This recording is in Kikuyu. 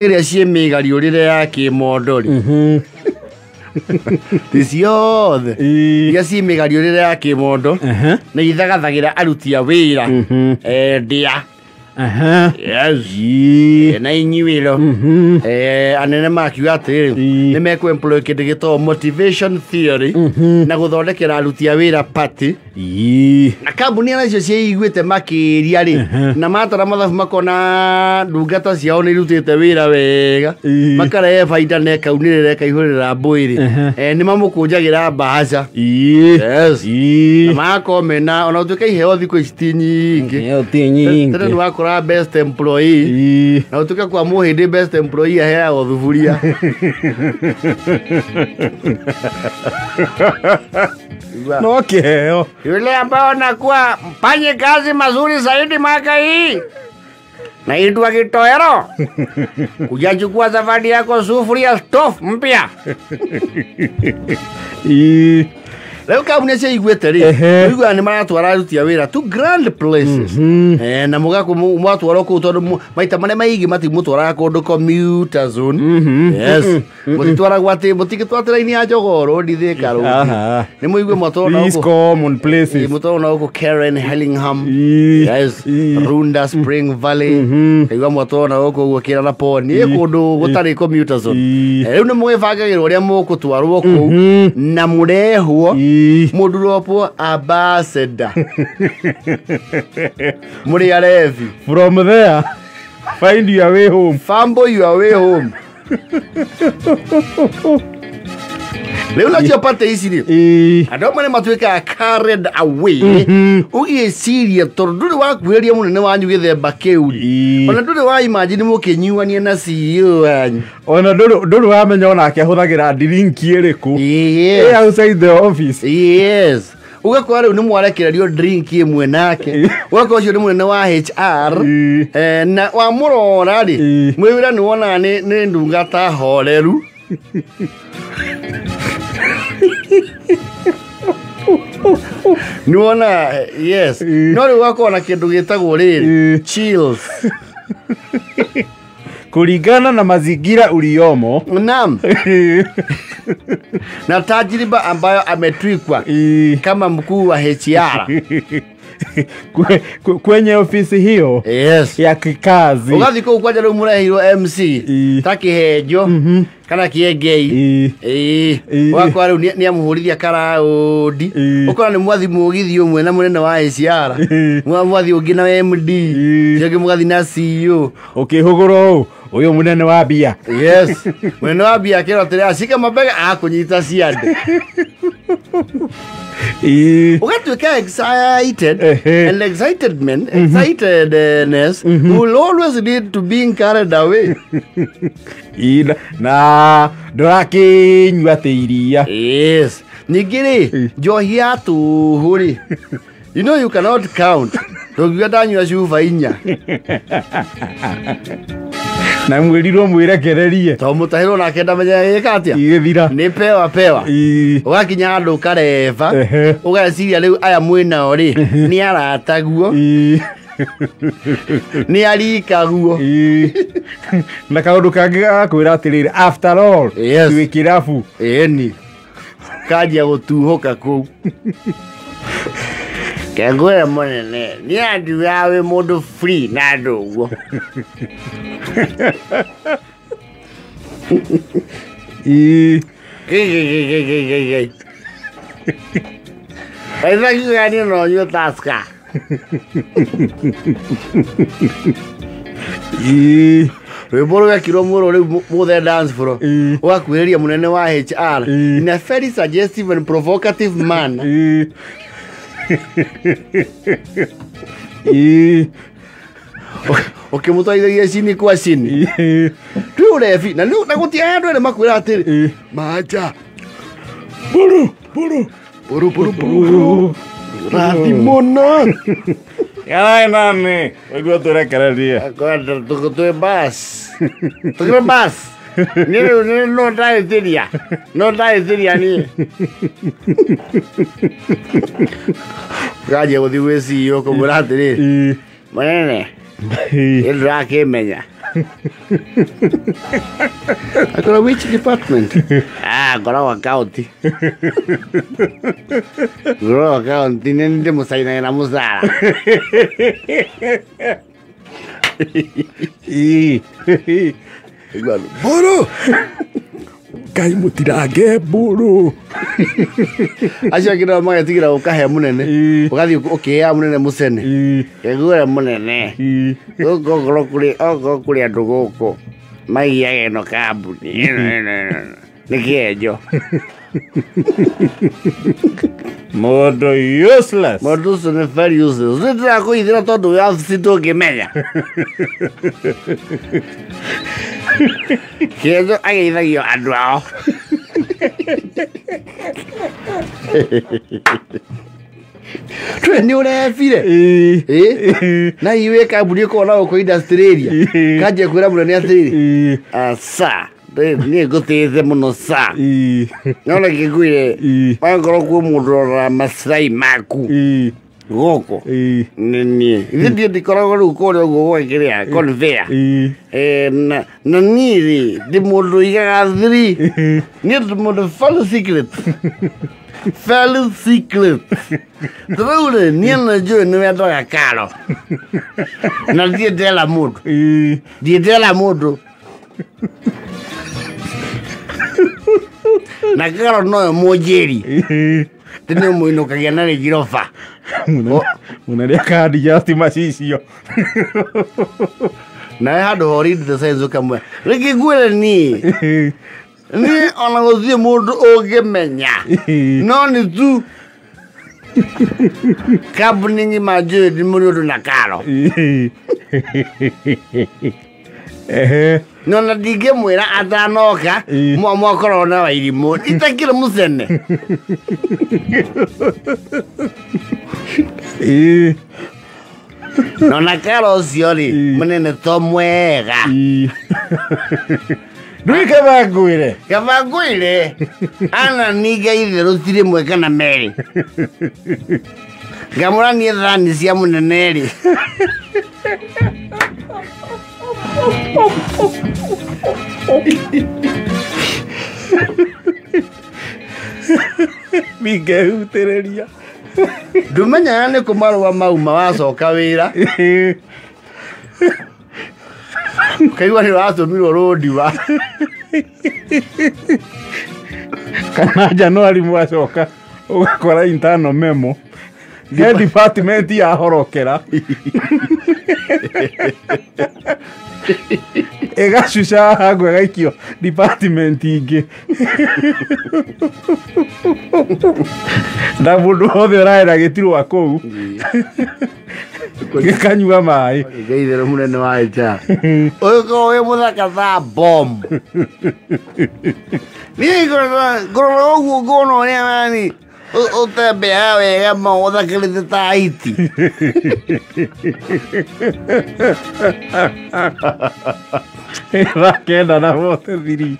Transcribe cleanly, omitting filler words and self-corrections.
Iria ciĩ mĩgariũrĩre ya kĩmondo rĩ, ti ciothe iria ciĩ mĩgariũrĩre ya kĩmondo nĩ ithagathagĩra aruti a wĩra ndĩa. Yes. Na inyuĩro anene makiuga atĩrĩrĩ, nĩ mekũ-employ kĩndũ gĩtagwo motivation theory na gũthondekera aruti a wĩra party, na kambuni nacio ciĩiguĩte makĩria rĩ, na matara mathabu makona ndungata ciao nĩ irutĩte wĩra wega, makarehe baida na ĩkaunĩrĩra ĩkaihũrĩra mbũĩ rĩ, nĩ mamũkũnjagĩra mbahaca. Yes. Na magakorwo mena ona gũtuĩka iheo thikũ ici ti nyingĩ. Iheo ti nyingĩ. Tene nĩ wakora best employee, na gũtuĩka kwa mũhĩndĩ best employee aheagwo thuburia. No kĩheo. Yule ambao nakuwa mfanye kazi mazuri zaidi mwaka hii naitwa Kitoero, kujachukua safari yako sufuria stove mpya. Rĩu kambuni icio iguĩte rĩ, ũiguaga nĩ maratwara aruti a wĩra to grand places. Na mũgatwarwo kũu tondũ maita marĩa maingĩ matimũtwaraga kũndũ commuter zone. Yes, mũtitwaragwo atĩ mũtingĩtwara raini ya Jogoo Road, Thika Road. Nĩ mũigue mwatwarwo na These gũkũ common places. Mũtwarwo na gũkũ Karen, Hellingham. Yes. Runda, Spring Valley. Kaigua mwatwarwo na gũkũ ũguo kĩra na poni ĩ kũndũ gũtarĩ commuter zone. Rĩu nĩ mũgĩbangagĩrwo ũrĩa mũgũtwarwo kũu na mũrehwo mũnduropwo ambassador mũrĩ arebi. From there, find your way home. Fumble your way home. Rĩu nacio pate ici rĩ, andũ amwe nĩ matuĩkaga carried away, ũgĩciria tondũ ndũrĩ wakuhĩrĩria mũnene wanyu gĩthemba kĩu rĩ, ona ndũrĩ wa imagine mũkĩnyuania na CEO wanyu. Ona ndũrĩ wamenya onake ahũthagĩra ndirinki ĩrĩkũ. Yes. Outside the office. Yes, ũgakora rĩu nĩ mwarekererio drink ĩmwe nake, ũgakora ũcio nĩ mũnene wa HR. Na wamũrora rĩ, mwĩ wĩra nĩ wonaga nĩ ndungata horeru. Nĩ wona, yes, no rĩu ũgakorwo na kĩndũ gĩtagwo rĩrĩ, chills. Kulingana na mazingira uliomo. Naam, na tajriba ambayo ametwikwa kama mkuu wa HR Kwenye ofisi hiyo ya kikazi. Ũgathiĩ kũu kwanja rĩu mũreheirwo MC ta kĩhenjo kana kĩengei. Ĩĩ. Ũgakora rĩu nĩ amũhũrithia karaũndi. Ũkora nĩ mwathi mũgithi ũmwe na mũnene wa HR, mwathi ũngĩ na MD, ũcio ũngĩ mũgathi na CEO. Ũkĩhũgũra ũũ, ũyũ mũnene wa mbia. Yes, mũnene wa mbia akĩrwo atĩrĩ acika mabega akũnyita ciande. Ũgatuĩka excited, and excitement, excitedness will always lead to being carried away. Na ndũrakĩnyua atĩ iria. Yes, ningĩ rĩ, njohi ya tũhũ rĩ, you know you cannot count. Ndũngiuga ndanyua cuba 4. Na mwĩrirwo mwĩrekererie. Tondũ mũtahĩrwo nake ndamenyaga gĩka atĩa. Igĩthira. Nĩ pewa pewa. Ũgakinya handũ ũkareba, ũgeciria rĩu aya mwĩnao rĩ nĩ arataguo, nĩ arikaguo. Na kaũndũ kangĩ gagakwĩra atĩrĩrĩ, after all, twĩ kĩrabu. Ĩni kanjia gũtuhũka kũu kengwĩre mũnene nĩ andiugaga wĩ mũndũ free na andũ ũguo. Gĩgĩgĩgĩgĩgĩ. Aithakiuga niĩ no nyue Tusker. Rwĩmbo rwekirwo mũno rĩu mũthe dance floor. Ũgakuhĩrĩria mũnene wa HR in a very suggestive and provocative manner. Ũkĩmũtwarithagia cini kwa cini. Twĩ ũrebi na na gũtirĩ andũ erĩ makwĩra atĩrĩ, manja Buru, buru. Buru, buru, buru. Rathi mũno. Yarai nani, ũguo tũrekererie. Kwenda twĩ bus. Tũkĩrĩ bus. Niĩ rĩu nĩ no ndahĩtĩria. No ndahĩtĩria niĩ. Nganjia gũthiĩ gwĩ CEO kũmwĩra atĩrĩrĩ, mũnene, nĩ ndĩrakĩmenya. Akora which department? Ngoragwo account. Ngoragwo account nĩ ndĩmũcainaga na mũcara. Mbũrũ Ngai mũtirange mbũrũ. Acio angĩ nao magetigĩra ũkahe mũnene. Ũgathiĩ ũkĩheaga mũnene mũcene. Kĩgure mũnene. Gũkũ okorwo kũrĩ andũ gũkũ maiyaga ĩno kambuni ĩno nĩ kĩenjo. Mũndũ useless. Mũndũ ũcio nĩ very useless. Nĩ ndĩrakũithĩra tondũ wĩ wabici ndũngĩmenya. Kĩenjo ageithagio andũ ao. Twe nĩ ũrebire. Na iwe kambuni ĩkoragwo na gũkũ industry area. Kanjia kwĩra mũnene atĩrĩrĩ. Asa, niĩ ngũtĩĩte mũno sa. No reke ngwĩre, wangorwo kwĩ mũndũ ũroraga maslahi maku gũkũ nĩ niĩ. Ithe ndiĩ ndikoragwo rĩu kũrĩa ũguo gwekĩrĩa conveyor. Na niĩ rĩ ndĩ mũndũ ũigaga thiri. Niĩ ndĩ mũndũ very secret. Very secret. Rĩu rĩ niĩ nĩ njũĩ nĩ wendaga karo. Na ndiĩ ndera mũndũ. Ndiĩ ndera mũndũ. Na karo noyo mũnjĩri. Tĩ nĩ mũinũkagia na rĩgiroba. Mũnene akandi thitima cicio. Nawe handũ ho read the signs ũkamwe. Reke ngwĩre niĩ. Niĩ ona gũtirĩ mũndũ ũngĩmenya. No nĩ tu kambuni ng'ima njũĩ ndĩ mũrĩ ũndũ na karo. No na ndingĩmwĩra atanoka mwakorwo na wairimũ itakĩrĩ mũcene. No na karo ũcio rĩ mũnene to mwega. Ndũĩ kaba ngwĩre. Kaba ngwĩre ana ninga itherũ ti rĩmwe kana merĩ. Ngamũra niĩ thani cia mũnene rĩ. Ningehutĩrĩria. Ndũmenyaga nĩ kũ marũa mauma wacoka wĩra. Ũkaigua nĩ ũratũmirwo rũndiwa. Kana Januari mwacoka ũgakora internal memo. He department ya horokera. Ĩgacuca hangu ĩgaikio department ingĩ. Na mũndũ wothe ũraera gĩtirwa kũu gĩkanyua maĩ. Ngai itherũ mũnene wa HR. Ũgĩkorwo wĩ mũthaka ta bomb. Niĩ ngorora ũguo ngona ũrĩa yani ũtembeaga wega ma ũthakarĩte ta hiti. Thaa 9:43.